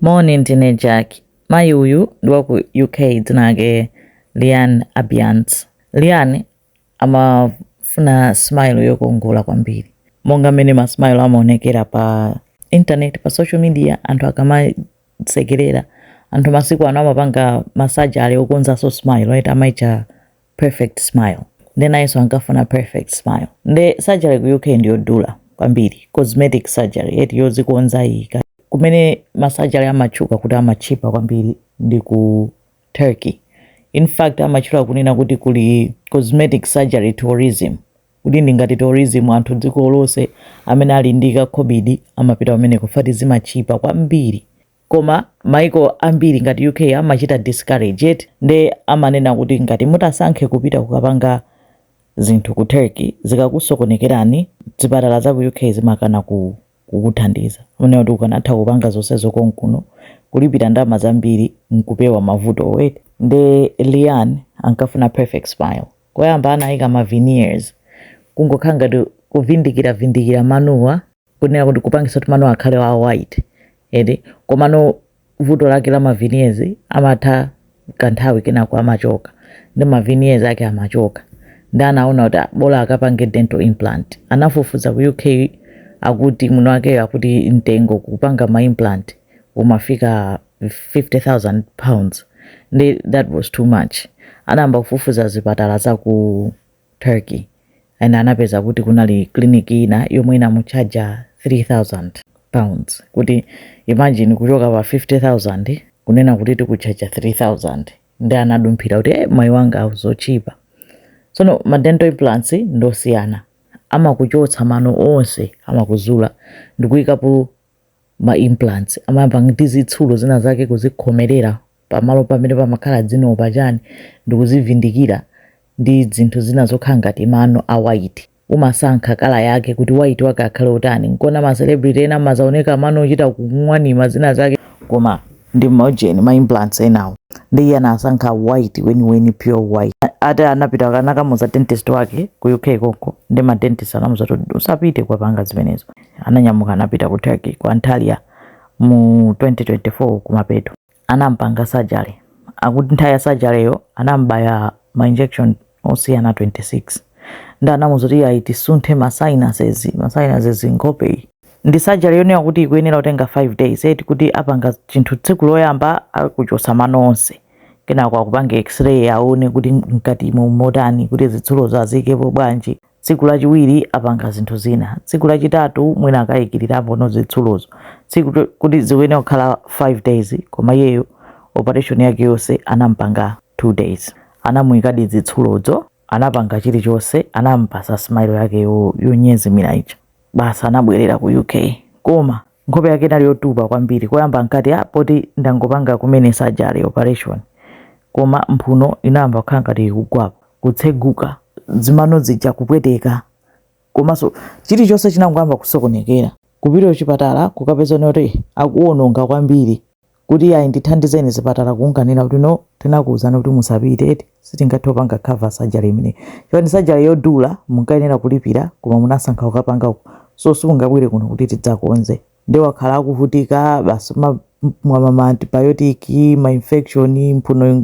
Moni, ndine Jack. Mayi uyu ndi wa ku UK, dzina lake Leanne Abiant. Leanne amafuna smile yokongola kwambiri, monga mmene ma smile amaonekera pa internet, pa social media, anthu akamasekerera. Anthu masiku ano amapanga ma surgery okonzanso smile, right? Amaitcha perfect smile. Nde nayenso ankafuna perfect smile. Nde surgery ku UK ndiyodula kwambiri, cosmetic surgery eti, yozikonza iyi. Kumene ma surgery amatchuka kuti amatchipa kwambiri ndi ku Turkey. In fact, amatchula kunena kuti kuli cosmetic surgery tourism, kuti ndi ngati tourism, anthu dziko lonse amene ali ndi kakhobidi amapita kumeneko fati zimatchipa kwambiri. Koma maiko ambiri ngati UK amachita discourage it. Nde amanena kuti ngati mutasankhe kupita kukapanga zinthu ku Turkey, zikakusokonekerani, zipatala za ku UK zimakana kukuthandiza. Amanena kuti ukanatha kupanga zonsezo konkuno, kulipira ndalama zambiri nkupewa mavuto eti. Nde Leanne ankafuna perfect smile. Koyamba anayika ma veneers, kungokhala ngati kuvindikira vindikira manuwa, kunena kuti kupangisa kuti mano akhale a white eti. Komano vuto lake la ma veneers, amatha kanthawi kenako amachoka. Ndi ma veneers ake amachoka. Ndi anaona kuti, ah, bola akapange dental implant. Anafufuza ku UK, akuti muno wakeyo akuti mtengo kupanga ma implant umafika £50,000. Ndi that was too much. Anayamba kufufuza zipatala za ku Turkey and anapeza kuti kunali clinic ina yomwe inamuchaja £3000. Kuti imagine, kuchoka pa 50,000 kunena kuti tikuchaja 3000. Ndi anadumphira kuti, eh, mayi wanga, zochipa. Tsono ma dental implants ndosiyana. Amakuchotsa mano onse, amakuzula ndikuyikapo ma implants. Amayamba ndi zitsulo zina zake kuzikhomerera pamalo pamene pamakhala dzino pachani, ndikuzivindikira ndi zinthu zina zokhala ngati mano a white. Umasankha colour yake kuti white wake akhale utani. Nkona ma celebrity ena amazaoneka mano ochita kung'wanima zina zake, koma ndi maujeni, ma implants enawo. Ndi iye anasankha white weniweni, pure white. Ati anapita anakamuza dentist wake ku UK koko, ndi ma dentist anamuza kuti usapite kukapanga zimenezo. Ananyamuka, anapita ku Turkey, ku Antalya, mu 2024 kumapeto. Anampanga surgery. Akuti nthawi ya surgery yo anambaya ma injection osiyana 26. Ndi anamuza kuti ayi, tisunthe ma sinuses, ma sinuses nkhope iyi. Ndi surgery yonena kuti ikuyenera kutenga 5 days eti, kuti apanga chinthu tsiku loyamba, akuchosa mano onse, kenako akupanga x-ray aone kuti mkatimo motani, kuti zitsulozo azikepo bwanji. Tsiku lachiwiri apanga zinthu zina. Tsiku lachitatu mwina akayikirirapo no zitsulozo. Tsiku kuti zikuyenera kukhala 5 days, koma iyeyo operation yake yonse anampanga 2 days. Anamuyikadi zitsulozo, anapanga chilichonse, anampasa smile yake yonyezimira ija. Basi, anabwerera ku UK, koma nkhope yake inali yotupa kwambiri. Koyamba nkati, ah, poti ndangopanga kumene surgery, operation, koma mphuno inayamba kukhala ngati ikugwapa, kutseguka, zimano zija kupweteka, komanso chilichonse chinangoyamba kusokonekera. Kupita kuchipatala kukapeza kuti akuwononga kwambiri, kuti ayi, ndithandizeni. Zipatala kunkanena kuti no, tinakuwuzani kuti musapite eti, sitingathe kupanga cover surgery imeneyi chifukwa ndi surgery yodula, munkayenera kulipira, koma munasankha kukapanga uko, so simungabwere kuno kuti tidzakonze. Ndi wakhala akuvutika basi, mwa ma antibiotic, ma infection, mphuno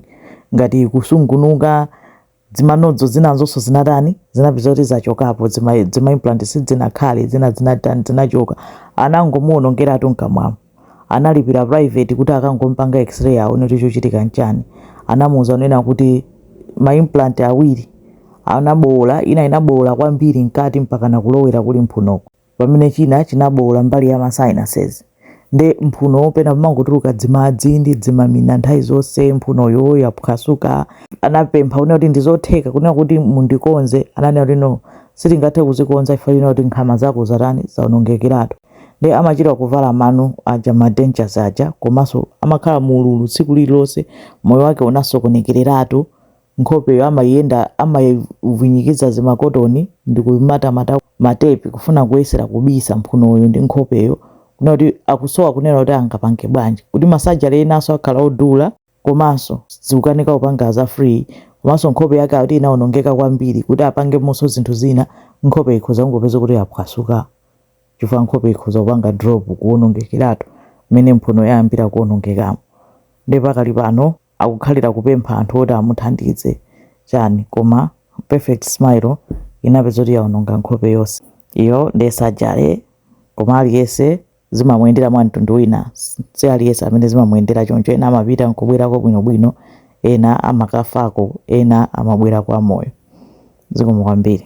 ngati kusungunuka, zimanodzo zinazonso zinatani, zinapeza kuti zachokapo, zima implant sizinakhale, zina zinatani, zinachoka. Anangomuwonongeratu mkamwamo. Analipira private kuti akangompanga x-ray aone kuti chochitika nchani. Anamuwuza kunena kuti ma implant awiri anabowola, ina inabowola kwambiri mkati mpaka nakulowera kuli mphunoko, pamene china chinabowola mbali ya ma sinuses. Nde mphuno pena pamangotuluka dzimadzi ndi dzimamina nthawi zonse, mphunoyo yaphwasuka. Anapempha kunena kuti ndizotheka kunena kuti mundikonze. Ananena kuti no, sitingathe kuzikonza ife, kunena kuti nkhama zako zatani, zaonongekeratu. Ndi amachita kuvala mano aja, ma dentures aja, komanso amakhala mululu tsiku lililonse. Moyo wake unasokonekereratu. Nkhopeyo amayenda amavinyikiza zimakotoni ndi kumatamata matepi, kufuna kuyesera kubisa mphunoyo ndi nkhopeyo, kunena kuti akusowa kunena kuti angapange bwanji, kuti ma surgery enanso akhala odula, komanso zikukanika kupanga za free, komanso nkhope yake akuti inawonongeka kwambiri, kuti apangemonso zinthu zina nkhope ikhoza kungopeza kuti yaphwasuka, chifukwa nkhope ikhoza kupanga drop, kuwonongekeratu. Mmene mphuno yayambira kuonongekamo nde pakali pano akukhalira kupempha anthu oti amuthandize chani, koma perfect smile inapeza kuti yaononga nkhope yonse. Iyo nde surgery, koma aliyense zimamuyendera mwa mtundu wina. Si aliyense amene zimamuyendera choncho. Ena amapita nkubwerako bwinobwino, ena amakafako, ena amabwerako amoyo. Zikomo kwambiri.